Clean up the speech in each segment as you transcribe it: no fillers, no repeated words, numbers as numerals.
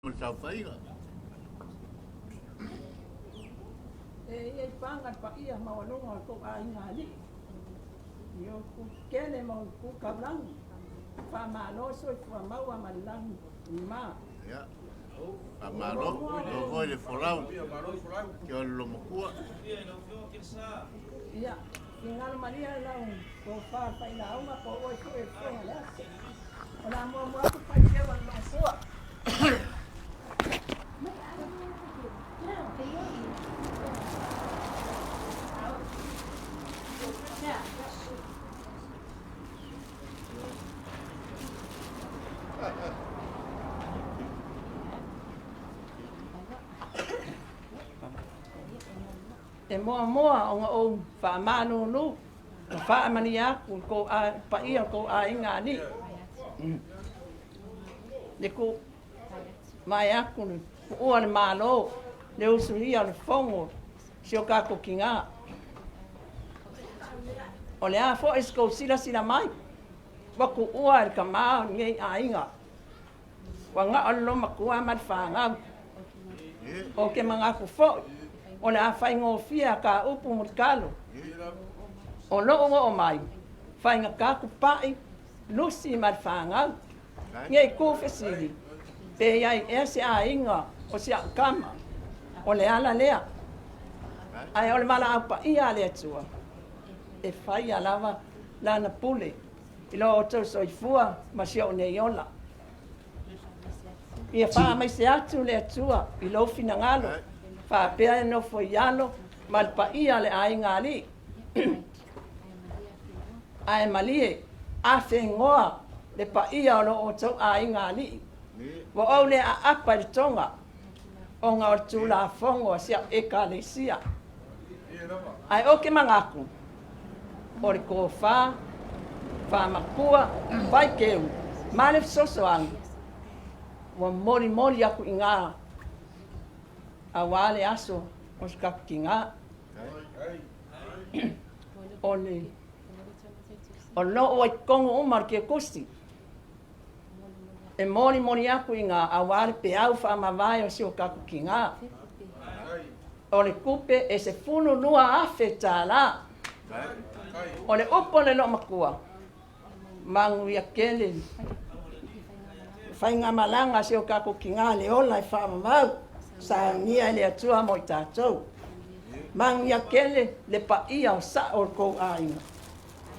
Ma le saofaiga. E ia i paga le paia maualuga o le tou aiga alii, i ou ku kele ma ou ku taulagi, faamalo soifua maua ma le lagi ma. Ia, faamalo, malo foi le folau, ke o le lomakua. Ia, finagalo malie lau tofa failauga po o oe foi e fofoga le aso. O le a muamua atu faiteu a le Lomakua. E muamua ona ou faamalulu ma faamalia atu i kou paia o kou aiga alii. Le ku mae atu le puua le Malo, le usuia o le fono si o tatou tiga. O le a foi se kou silasila mai, ua tuua e le tama o lenei aiga. Ua nao le lomatua ma le fanau. Ou te manatu foi, o le a faigofie a ta upu mulitalo. O lou oo mai, faigata tupai, lusi ma le fanau. Nei tu fesili, pe i ai ea se aiga o si au tama. O le ala lea. Ae o le valaau paia a le Atua, e faia lava lana pule i lo outou soifua ma si ou nei ola. Ia faamaise atu le Atua i lou finagalo, faapea e nofo i alo ma le paia o le aiga alii. Ae malie, afegoa le paia o lo outou aiga alii. Ua ou le aapa i le toga, ona o le tulafono a si au ekalesia. Ae ou te manatu, o le tofa, faamatua, faiteu, ma le fesoasoani, ua molimoli atu i ina aua le aso o se tatou tiga. O le o loo ai totonu uma o le tiakosi e molimoli atu i ina aua le peau faamavae o si o tatou tiga. O le tupe e $12,000. O le upu o le loomatua, manuia tele faigamalaga a si o tatou tiga le ola e faavavau saunia e le Atua mo i tatou. Manuia tele le paia o sao o le tou aiga.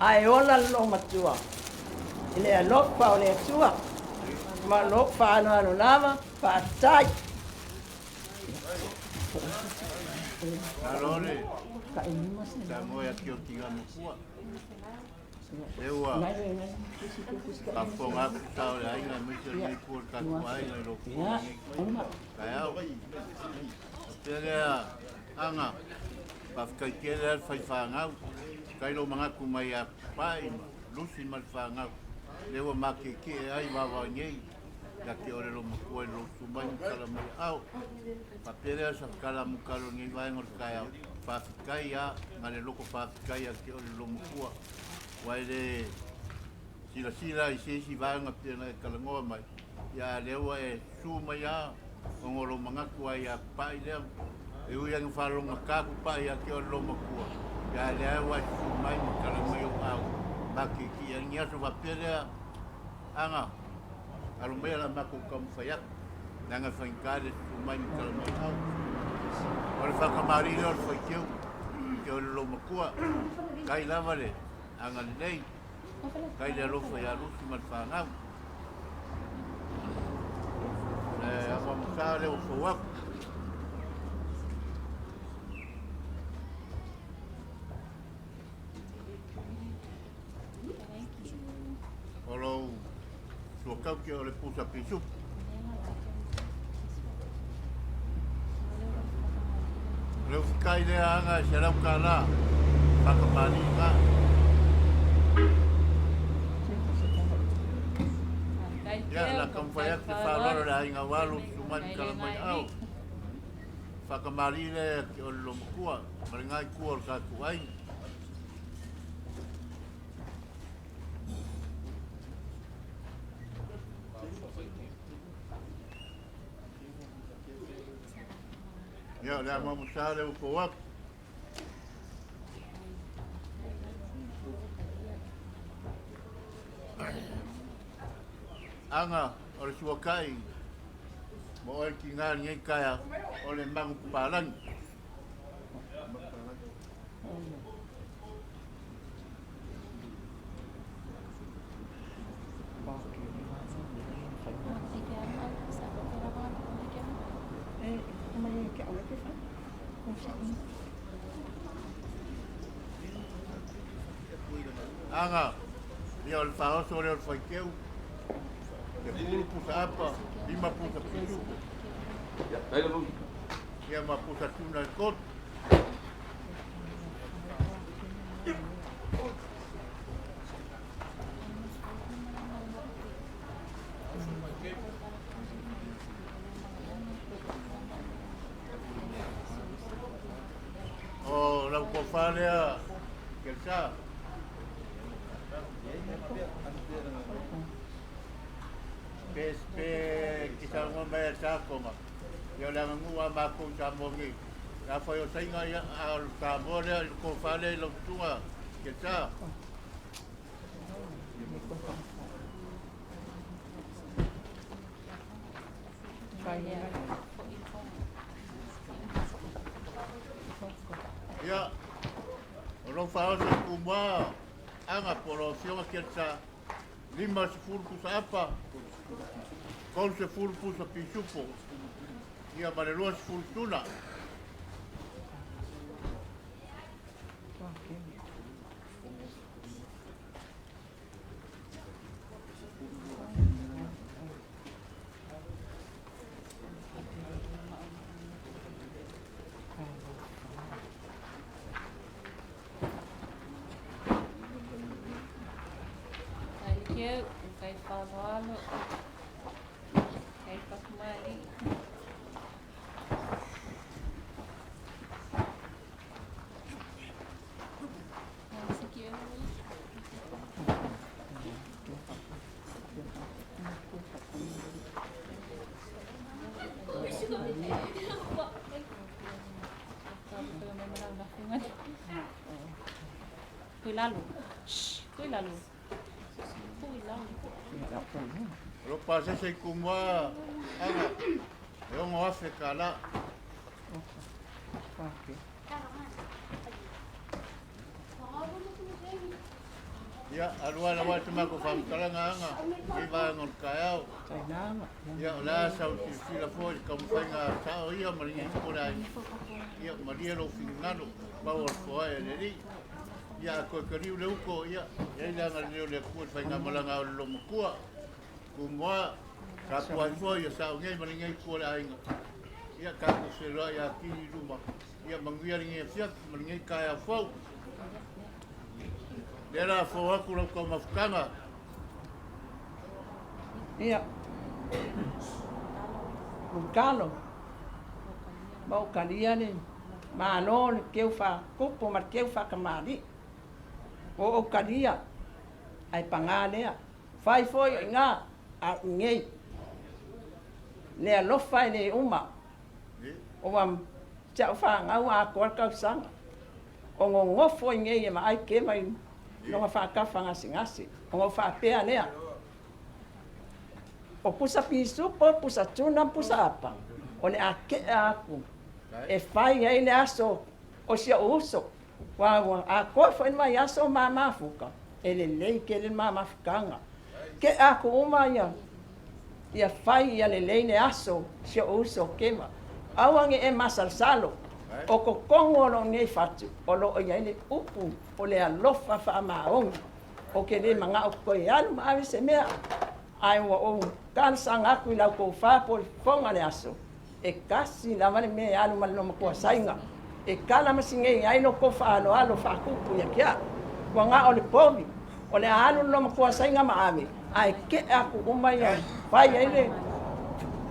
Ae ola le loomatua i le alofa o le Atua ma lou faaaloalo lava. Faafetai. Malo le Samoa ia ki o tiga makua. Le ua faafofoga atu sa o le aiga aemaise o lenei itu o le tatou aiga i lou fofoga i lenei taeao. Faapea lea aga, faafetai tele lava le faifanau, faafetai lou manatu mai ia Papa'i ma Lusi ma le fanau, lea ua matietie ai vaavaai nei ia te oe le loomatua i lou susu mai ma tala mai aao. Faapea lea sa tala muta o lenei vaega o le taeao, faafetai lava na le loto faafetai ia te oe le loomatua, ua e le silasila i se isi vaega pei ona e talanoa mai, ia a lea ua e susu mai lava ona o lou manatu ai ia Papa'i lea, e ui lava ina faalogogata Papa'i ia te oe le loomatua, ia a lea ua e susu mai ma tala mai ou aao matietie ai lenei aso. Faapea lea aga, alo mai o le a matou taumafai atu, leaga e faigata le susu mai ma tala mai aao. O le faatamalii lea o le faiteu ke o le loomatua, tai lava le agalelei, tai le alofa ia Lusi ma le fanau. Le amuamusa lea ua fou atu. O lou suakauti o le pusa pisupu. O le ufikai lea aga e $100 whakamalii ngā. Ia, la taumafai atu te faaaloalo le aiga ua alu susu mai ma tala mai aao. Whakamalii lea ki o le lomatua ma le ngai tua o le tatou aiga. Ia, o le a mamosa le ua atu. Aga o le suakai mo oe tiga lenei taeao o le manupapalagi. Aga, ia o le faaoso lea o le faiteu, 10 pusa apa, 5 pusa pisupo. Ia ma pusa tuna e 3. O lau tofa lea, Kelsa. Pe pe te saunoa mai a Sakonga, ia o le aganuu a matou i Samoa nei. Afai o saiga ia, a o le Samoa lea i le tofa lea i lau susuga Kelsa. Ia, o lou faaoso i Tumua, Aga po o lau afioga Kelsa, 50 pusa apa, 30 pusa pisupo, ia ma le 20 tuna. Thank you. Kay Pavalo. Kay Pakmali. Kui lalo. Shh, kui lalo. Kui lalo. O lou pasese i Tumua, Aga, e 6,000 kālā. Ia, alua lava e te matou faamatalaga Aga, i vaega o le taeao. Ia, o le a sau silasila foi i le taumafaiga a sao ia ma lenei po le aiga. Ia, malie lou finagalo, maua le foae a le Alii. Ia, a toe taliu le uto, ia, e i ai le agalelei o le Atua i le faigamalaga o le lomatua. Tumua, tapuai foi ia sao nei ma lenei itu o le aiga. Ia, tatou feiloai atili i luma. Ia, manuia lenei afiafi ma lenei taeao fou. Lea la fou atu lau taumafataga. Ia, Mulutalo, ma o kalia le malo le keu faakopo ma le keu faakamali'i. O ou kalia, ae pagā lea, fai foi o iga a o iinei. Le alofa e lē uma, o ua si a'u fanau a atoa le tausaga, o nonofo i nei e vaai keva i loga faatafa gasegase, ona ou faapea lea, o pusa pisupo, pusa tuna, pusa apa, o le a ke'a aku e fai ai le aso o si o'u uso, ua ua atoa foi le vaiaso o ma mafuta, e lelei tele le ma mafutaga. Ke'a aku uma ia ia fai ia lelei le aso si o'u uso o Keva. Aua ne i e masalosalo, o totonu o lou nei fatu, o loo i ai le upu o le alofa faamaoni. Ou te lē mana'o toe alu ma ave se mea, ae ua ou talosaga atu i la outou faafofoga le aso, e tasi lava le mea e alu ma le lomatua saiga, e kala ma sigei ai lo tou faaaloalo faatupu ia te a'u. Ua na o le povi, o le a alu le lomatua saiga ma ave, ae ke'a aku uma ia fai ai le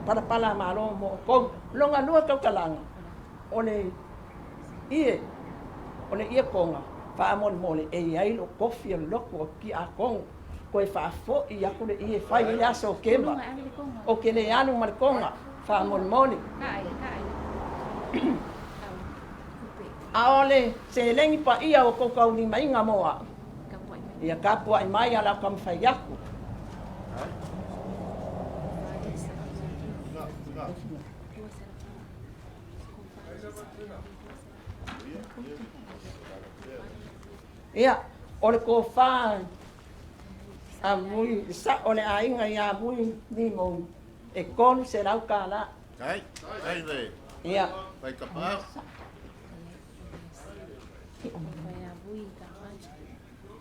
palapala malo mo outou. Loga lua tautalaga, o le ie, o le ie koga, faamolemole e i ai lou tofi o le lotu o tiakono, toe faafo'i aku le ie e fai ai le aso o Keva. Ou te lē alu ma le koga, faamolemole. A o le seleni paia ua tou taulimaina mo a'u, ia tapua'i mai a o le a ou taumafai atu. Ia, o le tofa a Vui, le sa'o o le aiga ia Vui Limou, e $300. Ia.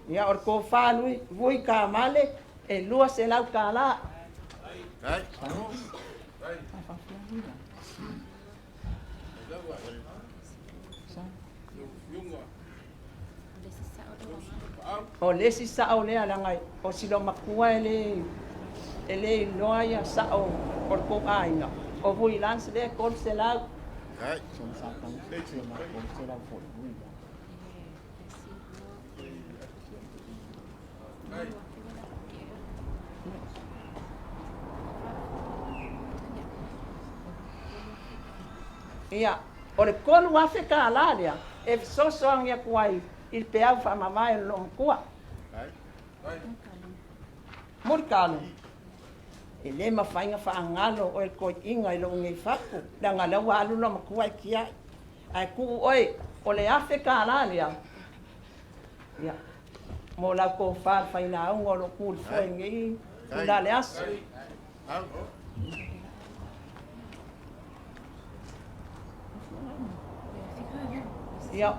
Ia, o le tofa Vui Kamale, e $200. O le isi sa'o lea leaga o si loomatua e le iloa ia sa'o o le tou aiga o Vui Lance lea e 300. Ia, o le $3,000 lea e fesoasoani atu ai i le peau faamavae o le loomatua. Mulitalo, e le mafai ona faagalo oe le toeaiina i lou nei fatu, leaga o lea ua alu loomatua e tiai. Ae tuu oe o le $1,000 lea, ia, mo lau tofa le failauga o lo o tu i le foe i lenei itula o le aso. Ia,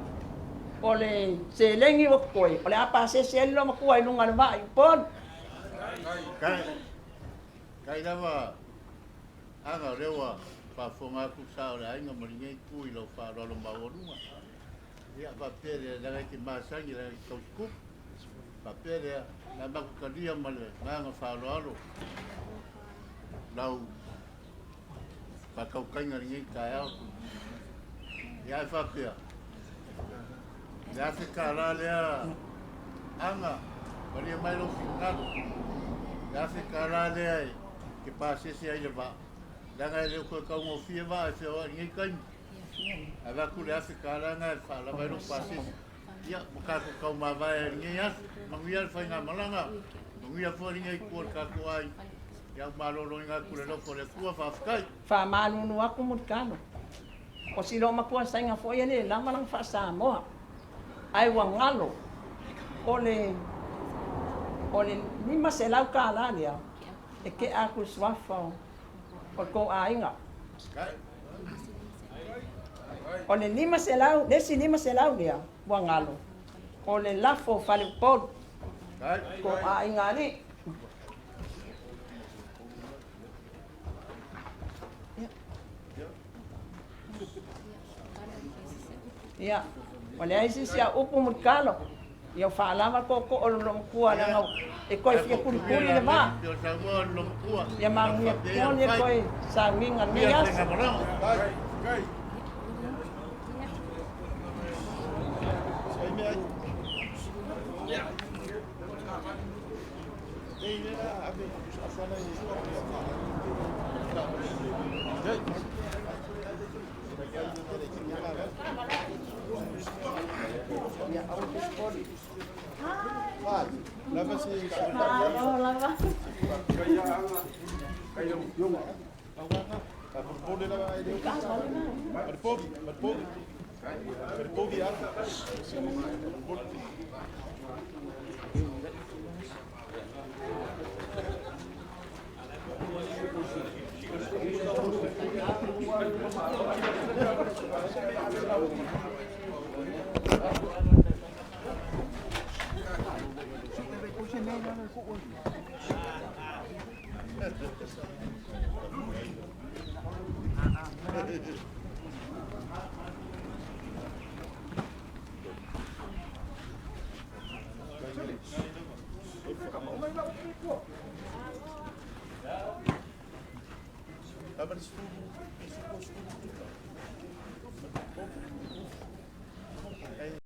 o le seleni ua totoe, o le a pasese ai le loomatua i luga o le vaa i Upolu. Kai lava aga o lea ua faafofoga atu sa o le aiga ma lenei itu i lau faaaloalo maualuga. Ia faapea lea, leaga e te masani leaga e te tausitupu. Faapea lea, o le a matou talia ma le agaga faaaloalo lau faatautaiga i lenei taeao. Ia ae faapea, le $1,000 lea aga, malie mai lou finagalo, le $1,000 lea e te pasese ai le vaa, leaga e le o toe taugofie vaa e feoai i lenei taimi. Ae avatu le $1,000 lena e faalava ai lou pasese. Ia, ua tatou taumavae ai i lenei aso. Manuia le faigamalaga, manuia foi lenei itu o le tatou aiga. Ia, ua maloloina atu i le alofa o le Atua, faafetai. Faamalulu atu Mulitalo. O si loomatua saina foi e le lava lana faa-Samoa. Ae ua galo o le o le $500 lea e tea atu i le suafa o le tou aiga. O le 500, le isi 500 lea ua galo, o le lafo o Faleupolu, tou aiga alii. Ia, ua leai se isi au upu Mulitalo. Ia ua faalava le tootoo o le loomatua leaga e toe fia kulikuli le vaa. Ia manuia pea le toe sauniga i lenei aso.